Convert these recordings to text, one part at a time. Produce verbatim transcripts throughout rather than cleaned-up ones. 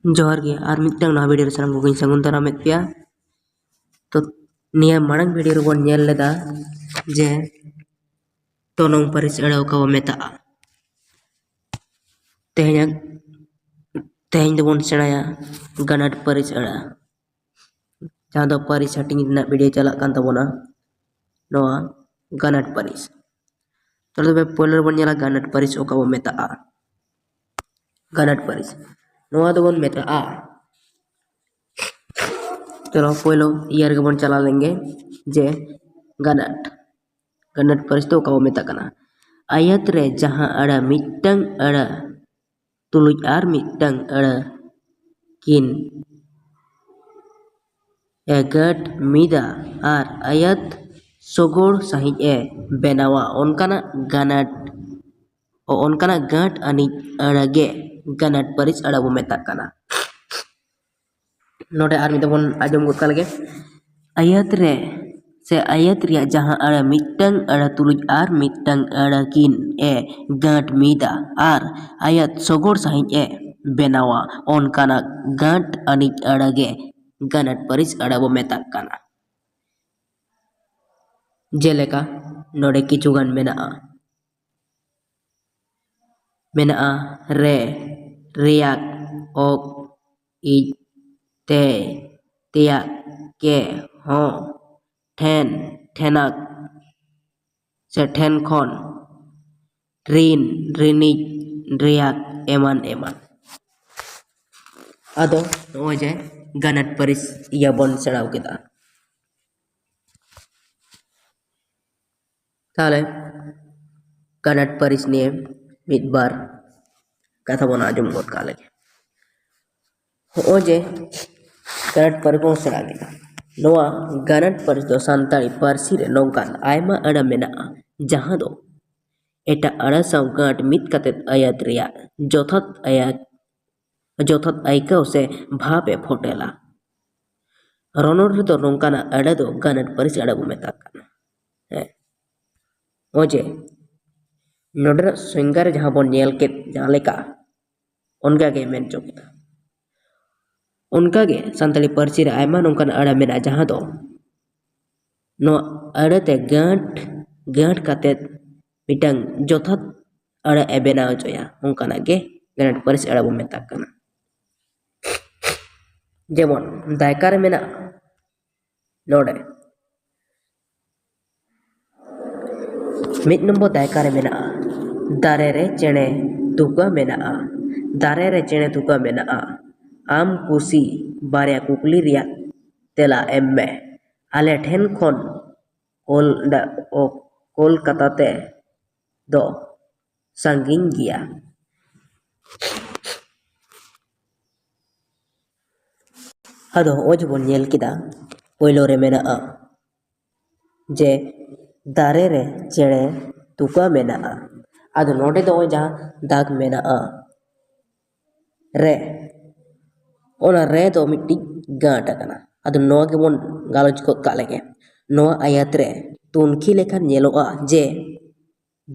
ᱡᱚᱦᱟᱨ ᱜᱮ, ᱟᱨ ᱢᱤᱫᱴᱟᱝ ᱱᱟᱣᱟ ᱵᱷᱤᱰᱤᱭᱳ ᱨᱮ ᱥᱟᱱᱟᱢ ᱠᱚᱜᱮᱧ ᱥᱟᱹᱜᱩᱱ ᱫᱟᱨᱟᱢᱮᱫ ᱯᱮᱭᱟ᱾ ᱛᱚ, ᱱᱤᱭᱟᱹ ᱢᱟᱲᱟᱝ ᱵᱷᱤᱰᱤᱭᱳ ᱨᱮᱵᱚᱱ ᱧᱮᱞ ᱞᱮᱫᱟ ᱡᱮ ᱛᱚᱱᱚᱝ ᱯᱟᱹᱨᱤᱥ ᱟᱹᱲᱟᱹ ᱚᱠᱟ ᱵᱚ ᱢᱮᱛᱟᱜᱼᱟ᱾ ᱛᱮᱦᱮᱧᱟᱜ, ᱛᱮᱦᱮᱧ ᱫᱚᱵᱚᱱ ᱥᱮᱬᱟᱭᱟ ᱜᱟᱱᱟᱴ ᱯᱟᱹᱨᱤᱥ ᱟᱹᱲᱟᱹ, ᱡᱟᱦᱟᱸ ᱫᱚ ᱯᱟᱹᱨᱤᱥ ᱦᱟᱹᱴᱤᱧ ᱨᱮᱱᱟᱜ ᱵᱷᱤᱰᱤᱭᱳ ᱪᱟᱞᱟᱜ ᱠᱟᱱ ᱛᱟᱵᱚᱱᱟ, ᱱᱚᱣᱟ ᱜᱟᱱᱟᱴ ᱯᱟᱹᱨᱤᱥ᱾ ᱛᱚᱵᱮ ᱯᱳᱭᱞᱳ ᱨᱮᱵᱚᱱ ᱧᱮᱞᱟ ᱜᱟᱱᱟᱴ ᱯᱟᱹᱨᱤᱥ ᱚᱠᱟ ᱵᱚ ᱢᱮᱛᱟᱜᱼᱟ᱾ ᱜᱟᱱᱟᱴ ᱯᱟᱹᱨᱤᱥ ᱱᱚᱣᱟ ᱫᱚᱵᱚᱱ ᱢᱮᱛᱟᱜᱼᱟ᱾ ᱪᱚᱞᱚ ᱯᱳᱭᱞᱳ ᱤᱭᱟᱹ ᱨᱮᱜᱮ ᱵᱚᱱ ᱪᱟᱞᱟᱣ ᱞᱮᱱᱜᱮ, ᱡᱮ ᱜᱟᱱᱟᱴ, ᱜᱟᱱᱟᱴ ᱯᱟᱹᱨᱤᱥ ᱫᱚ ᱚᱠᱟ ᱵᱚ ᱢᱮᱛᱟᱜ ᱠᱟᱱᱟ? ᱟᱭᱟᱛ ᱨᱮ ᱡᱟᱦᱟᱸ ᱟᱹᱲᱟᱹ ᱢᱤᱫᱴᱟᱝ ᱟᱹᱲᱟᱹ ᱛᱩᱞᱩᱡ ᱟᱨ ᱢᱤᱫᱴᱟᱝ ᱟᱹᱲᱟᱹ ᱠᱤᱱ ᱮ ᱜᱟᱹᱴ ᱢᱤᱫᱟ ᱟᱨ ᱟᱭᱟᱛ ᱥᱚᱜᱚᱲ ᱥᱟᱺᱦᱤᱡ ᱮ ᱵᱮᱱᱟᱣᱟ, ᱚᱱᱠᱟᱱᱟᱜ ᱜᱟᱱᱟᱴ, ᱚᱱᱠᱟᱱᱟᱜ ᱜᱟᱹᱴ ᱟᱹᱱᱤᱡ ᱟᱹᱲᱟᱹ ᱜᱮ ᱜᱟᱱᱟᱴ ᱯᱟᱹᱨᱤᱥ ᱟᱹᱲᱟᱹ ᱵᱚ ᱢᱮᱛᱟᱜ ᱠᱟᱱᱟ᱾ ᱱᱚᱰᱮ ᱟᱨ ᱢᱤᱫ ᱫᱷᱟᱣ ᱵᱚᱱ ᱟᱸᱡᱚᱢ ᱜᱚᱫ ᱠᱟᱜ ᱞᱮᱜᱮ᱾ ᱟᱭᱟᱛ ᱨᱮ ᱥᱮ ᱟᱭᱟᱛ ᱨᱮᱭᱟᱜ ᱡᱟᱦᱟᱸ ᱟᱹᱲᱟᱹ ᱢᱤᱫᱴᱟᱝ ᱟᱹᱲᱟᱹ ᱛᱩᱞᱩᱡ ᱟᱨ ᱢᱤᱫᱴᱟᱝ ᱟᱹᱲᱟᱹ ᱠᱤᱱ ᱮ ᱜᱟᱹᱴ ᱢᱤᱫᱟ ᱟᱨ ᱟᱭᱟᱛ ᱥᱚᱜᱚᱲ ᱥᱟᱺᱦᱤᱡ ᱮ ᱵᱮᱱᱟᱣᱟ, ᱚᱱᱠᱟᱱᱟᱜ ᱜᱟᱹᱴ ᱟᱹᱱᱤᱡ ᱟᱹᱲᱟᱹ ᱜᱮ ᱜᱟᱱᱟᱴ ᱯᱟᱹᱨᱤᱥ ᱟᱹᱲᱟᱹ ᱵᱚ ᱢᱮᱛᱟᱜ ᱠᱟᱱᱟ᱾ ᱡᱮᱞᱮᱠᱟ ᱱᱚᱰᱮ ᱠᱤᱪᱷᱩ ᱜᱟᱱ ᱢᱮᱱᱟᱜᱼᱟ, ᱢᱮᱱᱟᱜᱼᱟ ᱨᱮ, ᱨᱮᱭᱟᱜ, ᱚᱠ, ᱤᱡ, ᱛᱮ, ᱛᱮᱭᱟᱜ, ᱠᱮ, ᱦᱚᱸ, ᱴᱷᱮᱱ, ᱴᱷᱮᱱᱟᱜ, ᱥᱮ ᱴᱷᱮᱱ ᱠᱷᱚᱱ, ᱨᱤᱱ, ᱨᱤᱱᱤᱡ, ᱨᱮᱭᱟᱜ, ᱮᱢᱟᱱ ᱮᱢᱟᱱ᱾ ᱟᱫᱚ ᱱᱚᱜᱼᱚᱭ ᱡᱮ ᱜᱟᱱᱟᱴ ᱯᱟᱹᱨᱤᱥ ᱤᱭᱟᱹ ᱵᱚᱱ ᱥᱮᱬᱟ ᱠᱮᱫᱟ᱾ ᱛᱟᱦᱚᱞᱮ ᱜᱟᱱᱟᱴ ᱯᱟᱹᱨᱤᱥ ᱱᱤᱭᱮ ᱢᱤᱫ ᱵᱟᱨ ᱠᱟᱛᱷᱟ ᱵᱚᱱ ᱟᱸᱡᱚᱢ ᱜᱚᱫ ᱠᱟᱜ ᱞᱮᱜᱮ᱾ ᱦᱚᱸᱜᱼᱚᱭ ᱡᱮ ᱜᱟᱱᱟᱴ ᱯᱟᱹᱨᱤᱥ ᱵᱚᱱ ᱥᱮᱬᱟ ᱠᱮᱫᱟ, ᱱᱚᱣᱟ ᱜᱟᱱᱟᱴ ᱯᱟᱹᱨᱤᱥ ᱫᱚ ᱥᱟᱱᱛᱟᱲᱤ ᱯᱟᱹᱨᱥᱤ ᱨᱮ ᱱᱚᱝᱠᱟᱱ ᱟᱭᱢᱟ ᱟᱹᱲᱟᱹ ᱢᱮᱱᱟᱜᱼᱟ, ᱡᱟᱦᱟᱸ ᱫᱚ ᱮᱴᱟᱜ ᱟᱹᱲᱟᱹ ᱥᱟᱶ ᱜᱟᱸᱴ ᱢᱤᱫ ᱠᱟᱛᱮ ᱟᱭᱟᱛ ᱨᱮᱭᱟᱜ ᱡᱚᱛᱷᱟᱛ ᱟᱭᱟᱛ, ᱡᱚᱛᱷᱟᱛ ᱟᱹᱭᱠᱟᱹᱣ ᱥᱮ ᱵᱷᱟᱵᱽ ᱮ ᱯᱷᱚᱴᱮᱞᱟ᱾ ᱨᱚᱱᱚᱲ ᱨᱮᱫᱚ ᱱᱚᱝᱠᱟᱱᱟᱜ ᱟᱹᱲᱟᱹ ᱫᱚ ᱜᱟᱱᱟᱴ ᱯᱟᱹᱨᱤᱥ ᱟᱹᱲᱟᱹ ᱵᱚ ᱢᱮᱛᱟᱜ ᱠᱟᱱᱟ᱾ ᱦᱮᱸ, ᱚᱡᱮ ᱱᱚᱰᱮᱱᱟᱜ ᱥᱚᱝᱜᱟ ᱨᱮ ᱡᱟᱦᱟᱸ ᱵᱚᱱ ᱧᱮᱞ ᱠᱮᱫ, ᱡᱟᱦᱟᱸ ᱞᱮᱠᱟ, ᱚᱱᱠᱟ ᱜᱮ ᱢᱮᱱ ᱪᱚ ᱠᱮᱫᱟ᱾ ᱚᱱᱠᱟᱜᱮ ᱥᱟᱱᱛᱟᱲᱤ ᱯᱟᱹᱨᱥᱤ ᱨᱮ ᱟᱭᱢᱟ ᱱᱚᱝᱠᱟᱱ ᱟᱹᱲᱟᱹ ᱢᱮᱱᱟᱜᱼᱟ, ᱡᱟᱦᱟᱸ ᱫᱚ ᱱᱚᱣᱟ ᱟᱹᱲᱟᱹ ᱛᱮ ᱜᱟᱹᱴ ᱜᱟᱹᱴ ᱠᱟᱛᱮᱫ ᱢᱤᱫᱴᱟᱝ ᱡᱚᱛᱷᱟᱛ ᱟᱹᱲᱟᱹ ᱮ ᱵᱮᱱᱟᱣ ᱦᱚᱪᱚᱭᱟ, ᱚᱱᱠᱟᱱᱟᱜ ᱜᱮ ᱜᱟᱹᱴ ᱯᱟᱹᱨᱤᱥ ᱟᱹᱲᱟᱹ ᱵᱚᱱ ᱢᱮᱛᱟᱜ ᱠᱟᱱᱟ᱾ ᱡᱮᱢᱚᱱ ᱫᱟᱭᱠᱟ ᱨᱮ ᱢᱮᱱᱟᱜᱼᱟ ᱱᱚᱰᱮ ᱢᱤᱫ ᱱᱚᱢᱵᱚᱨ ᱫᱟᱭᱠᱟ ᱨᱮ ᱢᱮᱱᱟᱜᱼᱟ, ᱫᱟᱨᱮ ᱨᱮ ᱪᱮᱬᱮ ᱛᱩᱠᱟᱹ ᱢᱮᱱᱟᱜᱼᱟ᱾ ᱫᱟᱨᱮ ᱨᱮ ᱪᱮᱬᱮ ᱛᱩᱠᱟᱹ ᱢᱮᱱᱟᱜᱼᱟ᱾ ᱟᱢ ᱠᱩᱥᱤ ᱵᱟᱨᱭᱟ ᱠᱩᱠᱞᱤ ᱨᱮᱭᱟᱜ ᱛᱮᱞᱟ ᱮᱢ ᱢᱮ᱾ ᱟᱞᱮ ᱴᱷᱮᱱ ᱠᱷᱚᱱ ᱠᱳᱞ-, ᱠᱳᱞᱠᱟᱛᱟ ᱛᱮ ᱫᱚ ᱥᱟᱺᱜᱤᱧ ᱜᱮᱭᱟ᱾ ᱟᱫᱚ ᱱᱚᱜᱼᱚᱭ ᱡᱮᱵᱚᱱ ᱧᱮᱞ ᱠᱮᱫᱟ, ᱯᱳᱭᱞᱳ ᱨᱮ ᱢᱮᱱᱟᱜᱼᱟ ᱡᱮ ᱫᱟᱨᱮ ᱨᱮ ᱪᱮᱬᱮ ᱛᱩᱠᱟᱹ ᱢᱮᱱᱟᱜᱼᱟ᱾ ᱟᱫᱚ ᱱᱚᱰᱮ ᱫᱚ ᱱᱚᱜᱼᱚᱭ ᱡᱟᱦᱟᱸ ᱫᱟᱜᱽ ᱢᱮᱱᱟᱜᱼᱟ, ᱨᱮ, ᱚᱱᱟ ᱨᱮ ᱫᱚ ᱢᱤᱫᱴᱤᱡ ᱜᱟᱹᱴ ᱟᱠᱟᱱᱟ᱾ ᱟᱫᱚ ᱱᱚᱣᱟ ᱜᱮᱵᱚᱱ ᱜᱟᱞᱚᱪ ᱜᱚᱫ ᱠᱟᱜ ᱞᱮᱜᱮ᱾ ᱱᱚᱣᱟ ᱟᱭᱟᱛ ᱨᱮ ᱛᱩᱱᱠᱷᱤ ᱞᱮᱠᱷᱟᱱ ᱧᱮᱞᱚᱜᱼᱟ ᱡᱮ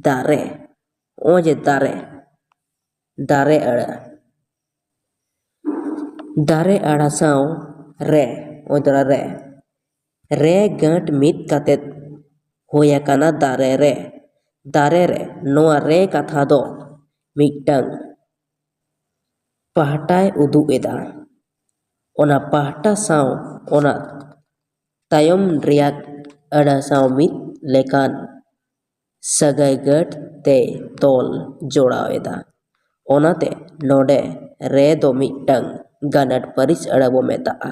ᱫᱟᱨᱮ, ᱱᱚᱜᱼᱚᱭ ᱡᱮ ᱫᱟᱨᱮ, ᱫᱟᱨᱮ ᱟᱹᱲᱟᱹ, ᱫᱟᱨᱮ ᱟᱹᱲᱟᱹ ᱥᱟᱶ ᱨᱮ, ᱱᱚᱜᱼᱚᱭ ᱫᱚ ᱨᱮ, ᱨᱮ ᱜᱟᱹᱴ ᱢᱤᱫ ᱠᱟᱛᱮᱫ ᱦᱩᱭ ᱟᱠᱟᱱᱟ ᱫᱟᱨᱮ ᱨᱮ᱾ ᱫᱟᱨᱮ ᱨᱮ, ᱱᱚᱣᱟ ᱨᱮ ᱠᱟᱛᱷᱟ ᱫᱚ ᱢᱤᱫᱴᱟᱝ ᱯᱟᱦᱴᱟᱭ ᱩᱫᱩᱜ ᱮᱫᱟ᱾ ᱚᱱᱟ ᱯᱟᱦᱴᱟ ᱥᱟᱶ ᱚᱱᱟ ᱛᱟᱭᱚᱢ ᱨᱮᱭᱟᱜ ᱟᱹᱲᱟᱹ ᱥᱟᱶ ᱢᱤᱫ ᱞᱮᱠᱟᱱ ᱥᱟᱹᱜᱟᱹᱭ ᱜᱟᱹᱴ ᱛᱮᱭ ᱛᱚᱞ ᱡᱚᱲᱟᱣ ᱮᱫᱟ᱾ ᱚᱱᱟᱛᱮ ᱱᱚᱰᱮ ᱨᱮ ᱫᱚ ᱢᱤᱫᱴᱟᱝ ᱜᱟᱱᱟᱴ ᱯᱟᱹᱨᱤᱥ ᱟᱹᱲᱟᱹ ᱵᱚ ᱢᱮᱛᱟᱜᱼᱟ᱾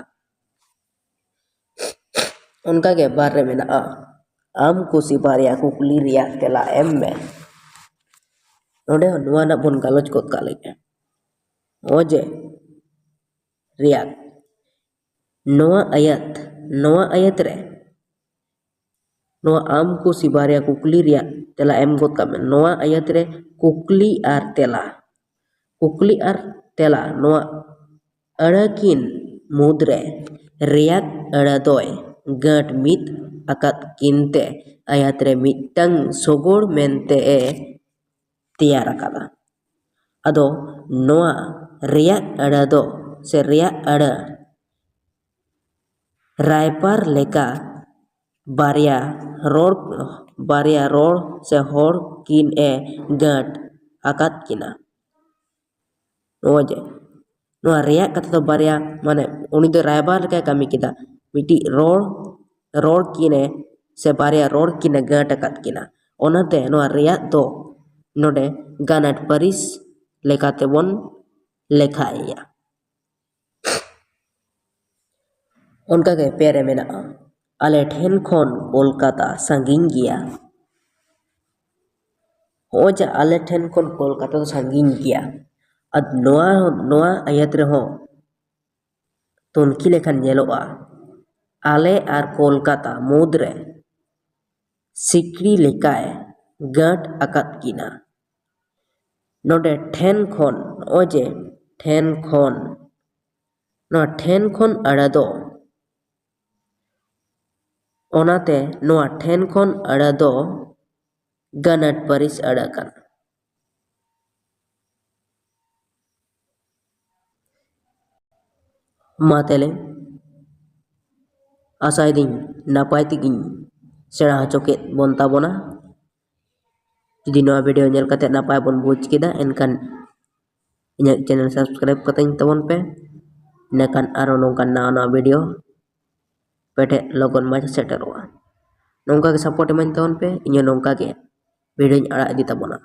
ᱚᱱᱠᱟᱜᱮ ᱵᱟᱨ ᱨᱮ ᱢᱮᱱᱟᱜᱼᱟ, ᱟᱢ ᱠᱩᱥᱤ ᱵᱟᱨᱭᱟ ᱠᱩᱠᱞᱤ ᱨᱮᱭᱟᱜ ᱛᱮᱞᱟ ᱮᱢ ᱢᱮ᱾ ᱱᱚᱰᱮ ᱦᱚᱸ ᱱᱚᱣᱟ ᱨᱮᱱᱟᱜ ᱵᱚᱱ ᱜᱟᱞᱚᱪ ᱜᱚᱫ ᱠᱟᱜ ᱞᱮᱜᱮ᱾ ᱚᱡᱮ ᱨᱮᱭᱟᱜ ᱱᱚᱣᱟ ᱟᱭᱟᱛ, ᱱᱚᱣᱟ ᱟᱭᱟᱛ ᱨᱮ ᱱᱚᱣᱟ ᱟᱢ ᱠᱩᱥᱤ ᱵᱟᱨᱭᱟ ᱠᱩᱠᱞᱤ ᱨᱮᱭᱟᱜ ᱛᱮᱞᱟ ᱮᱢ ᱜᱚᱫ ᱠᱟᱜ ᱢᱮ᱾ ᱱᱚᱣᱟ ᱟᱭᱟᱛ ᱨᱮ ᱠᱩᱠᱞᱤ ᱟᱨ ᱛᱮᱞᱟ, ᱠᱩᱠᱞᱤ ᱟᱨ ᱛᱮᱞᱟ, ᱱᱚᱣᱟ ᱟᱹᱲᱟᱹ ᱠᱤᱱ ᱢᱩᱫᱽᱨᱮ ᱨᱮᱭᱟᱜ ᱟᱹᱲᱟᱹ ᱫᱚᱭ ᱜᱟᱹᱴ ᱢᱤᱫ ᱟᱠᱟᱫ ᱠᱤᱱᱛᱮ ᱟᱭᱟᱛ ᱨᱮ ᱢᱤᱫᱴᱟᱝ ᱥᱚᱜᱚᱲ ᱢᱮᱱᱛᱮ ᱮ ᱛᱮᱭᱟᱨ ᱟᱠᱟᱫᱟ᱾ ᱟᱫᱚ ᱱᱚᱣᱟ ᱨᱮᱭᱟᱜ ᱟᱹᱲᱟᱹ ᱫᱚ ᱥᱮ ᱨᱮᱭᱟᱜ ᱟᱹᱲᱟᱹ ᱨᱟᱭᱵᱟᱨ ᱞᱮᱠᱟ ᱵᱟᱨᱭᱟ ᱨᱚᱲ, ᱵᱟᱨᱭᱟ ᱨᱚᱲ ᱥᱮ ᱦᱚᱲ ᱠᱤᱱ ᱮ ᱜᱟᱹᱴ ᱟᱠᱟᱫ ᱠᱤᱱᱟ᱾ ᱱᱚᱜᱼᱚᱭ ᱡᱮ ᱱᱚᱣᱟ ᱨᱮᱭᱟᱜ ᱠᱟᱛᱷᱟ ᱫᱚ ᱵᱟᱨᱭᱟ, ᱢᱟᱱᱮ ᱩᱱᱤ ᱫᱚ ᱨᱟᱭᱵᱟᱨ ᱞᱮᱠᱟᱭ ᱠᱟᱹᱢᱤ ᱠᱮᱫᱟ᱾ ᱢᱤᱫᱴᱤᱡ ᱨᱚᱲ, ᱨᱚᱲ ᱠᱤᱱᱮ ᱥᱮ ᱵᱟᱨᱭᱟ ᱨᱚᱲ ᱠᱤᱱᱮ ᱜᱟᱹᱴ ᱟᱠᱟᱫ ᱠᱤᱱᱟ᱾ ᱚᱱᱟᱛᱮ ᱱᱚᱣᱟ ᱨᱮᱭᱟᱜ ᱫᱚ ᱱᱚᱰᱮ ᱜᱟᱱᱟᱴ ᱯᱟᱹᱨᱤᱥ ᱞᱮᱠᱟ ᱛᱮᱵᱚᱱ ᱞᱮᱠᱷᱟᱭᱮᱭᱟ᱾ ᱚᱱᱠᱟᱜᱮ ᱯᱮ ᱨᱮ ᱢᱮᱱᱟᱜᱼᱟ, ᱟᱞᱮ ᱴᱷᱮᱱ ᱠᱷᱚᱱ ᱠᱳᱞᱠᱟᱛᱟ ᱥᱟᱺᱜᱤᱧ ᱜᱮᱭᱟ᱾ ᱦᱚᱸᱜᱼᱚᱭ ᱡᱮ ᱟᱞᱮ ᱴᱷᱮᱱ ᱠᱷᱚᱱ ᱠᱳᱞᱠᱟᱛᱟ ᱫᱚ ᱥᱟᱺᱜᱤᱧ ᱜᱮᱭᱟ, ᱟᱨ ᱱᱚᱣᱟ, ᱱᱚᱣᱟ ᱟᱭᱟᱛ ᱨᱮᱦᱚᱸ ᱛᱩᱱᱠᱷᱤ ᱞᱮᱠᱷᱟᱱ ᱧᱮᱞᱚᱜᱼᱟ, ᱟᱞᱮ ᱟᱨ ᱠᱳᱞᱠᱟᱛᱟ ᱢᱩᱫᱽᱨᱮ ᱥᱤᱠᱲᱤ ᱞᱮᱠᱟᱭ ᱜᱟᱹᱴ ᱟᱠᱟᱫ ᱠᱤᱱᱟ᱾ ᱱᱚᱰᱮ ᱴᱷᱮᱱ ᱠᱷᱚᱱ, ᱱᱚᱜᱼᱚᱭ ᱡᱮ ᱴᱷᱮᱱ ᱠᱷᱚᱱ, ᱱᱚᱣᱟ ᱴᱷᱮᱱ ᱠᱷᱚᱱ ᱟᱹᱲᱟᱹ ᱫᱚ, ᱚᱱᱟᱛᱮ ᱱᱚᱣᱟ ᱴᱷᱮᱱ ᱠᱷᱚᱱ ᱟᱹᱲᱟᱹ ᱫᱚ ᱜᱟᱱᱟᱴ ᱯᱟᱹᱨᱤᱥ ᱟᱹᱲᱟᱹ ᱠᱟᱱᱟ᱾ ᱢᱟ ᱛᱟᱦᱞᱮ, ᱟᱥᱟᱭᱮᱫᱟᱹᱧ ᱱᱟᱯᱟᱭ ᱛᱮᱜᱤᱧ ᱥᱮᱬᱟ ᱦᱚᱪᱚ ᱠᱮᱫ ᱵᱚᱱ ᱛᱟᱵᱚᱱᱟ᱾ ᱡᱩᱫᱤ ᱱᱚᱣᱟ video ᱧᱮᱞ ᱠᱟᱛᱮ ᱱᱟᱯᱟᱭ ᱵᱚᱱ ᱵᱩᱡᱽ ᱠᱮᱫᱟ, ᱮᱱᱠᱷᱟᱱ ᱤᱧᱟᱹᱜ channel subscribe ᱠᱟᱛᱮᱧ ᱛᱟᱵᱚᱱ ᱯᱮ, ᱤᱱᱟᱹᱠᱷᱟᱱ ᱟᱨᱚ ᱱᱚᱝᱠᱟᱱ ᱱᱟᱣᱟ ᱱᱟᱣᱟ video ᱯᱮ ᱴᱷᱮᱱ ᱞᱚᱜᱚᱱ ᱢᱟᱪᱷᱟ ᱥᱮᱴᱮᱨᱚᱜᱼᱟ᱾ ᱱᱚᱝᱠᱟ ᱜᱮ support ᱮᱢᱟᱹᱧ ᱛᱟᱵᱚᱱ ᱯᱮ, ᱤᱧ ᱦᱚᱸ ᱱᱚᱝᱠᱟ ᱜᱮ videoᱧ ᱟᱲᱟᱜ ᱤᱫᱤ ᱛᱟᱵᱚᱱᱟ᱾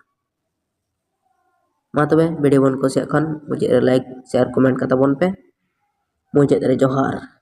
ᱢᱟ ᱛᱚᱵᱮ, video ᱵᱚᱱ ᱠᱩᱥᱤᱭᱟᱜ ᱠᱷᱟᱱ ᱢᱩᱪᱟᱹᱫ ᱨᱮ like, share, comment ᱠᱟᱛᱟ ᱵᱚᱱ ᱯᱮ᱾ ᱢᱩᱪᱟᱹᱫ ᱨᱮ ᱡᱚᱦᱟᱨ᱾